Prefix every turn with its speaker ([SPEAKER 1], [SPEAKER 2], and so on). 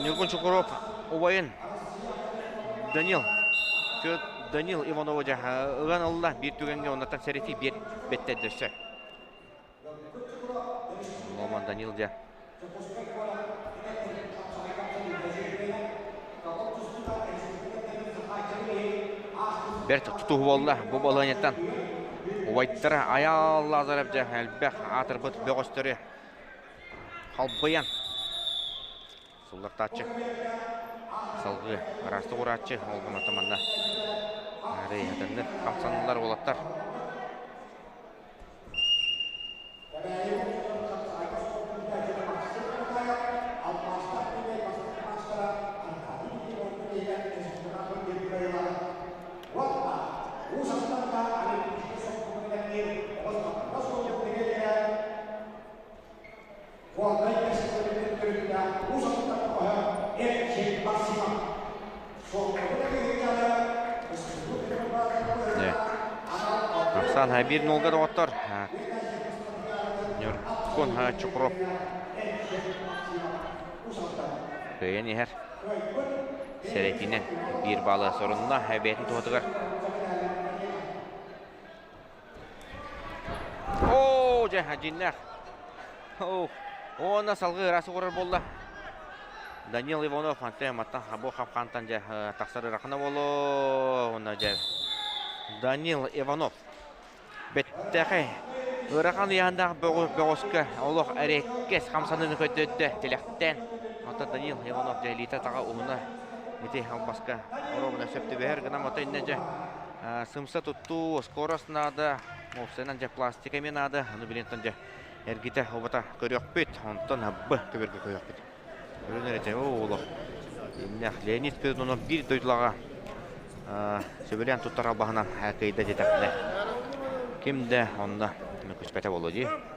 [SPEAKER 1] Ньургун Чукуров убайын Данил Данил Иванова дьэ ылан ылла биир түгэҥҥэ оннуттан сэрэтии биэр бэттэрдэ өссө. Ломан Данил дьэ бэрт тутуһу буолла бу балаһыанньаттан убайдара Айаал Лазарев дьэ элбэх аатырбыт бөҕөстөрү халбыйан суллартааччы салгыы араастык урааччы ол гына манна арыйатыннык хамсанылар уолаттар.
[SPEAKER 2] Куордай кэскилэрин төрүттээх уус аттар Эрчим Максимов.
[SPEAKER 1] Ахсаан биир нолга доҕоттор. Ньургун Чукров кыайан иһэр. Сэрэтинэн биир баалы сорунна бэйэтин туһатыгар. Оо, дьэ, дьиннээх. Оо, уонна салгыы ыраас уурар буолла. Данил Иванов антен маттан бу хапхантан дьэ тахсар ырахана буолуо. Уонна дьэ Данил Иванов бэттэхэй ыарахан ыйаандаах бөҕөскө олох эрэккэс хамсаныыны көрдөрдө тилэхтэн. Оттон Данил Иванов дьэ илиитэ таҕа уһуна ити албаска оруобуна сөп түбэһэр гынан ото иннэ дьэ сымса туттуу, скорость наада, уопсайынан дьэ пластика эмиэ наада. Ону билинтэн дьэ эргитэ обата көрүөхпүт, онтон б көбөргө көрүөхпүт. Көрөн эрэ олох. Иннэх Леонид Спиридонов биир дойдулаҕа сөбүлээн туттар албаһынан кыйда диэтэхпинэ ким да онно мөкүспэтэ буолуо дии.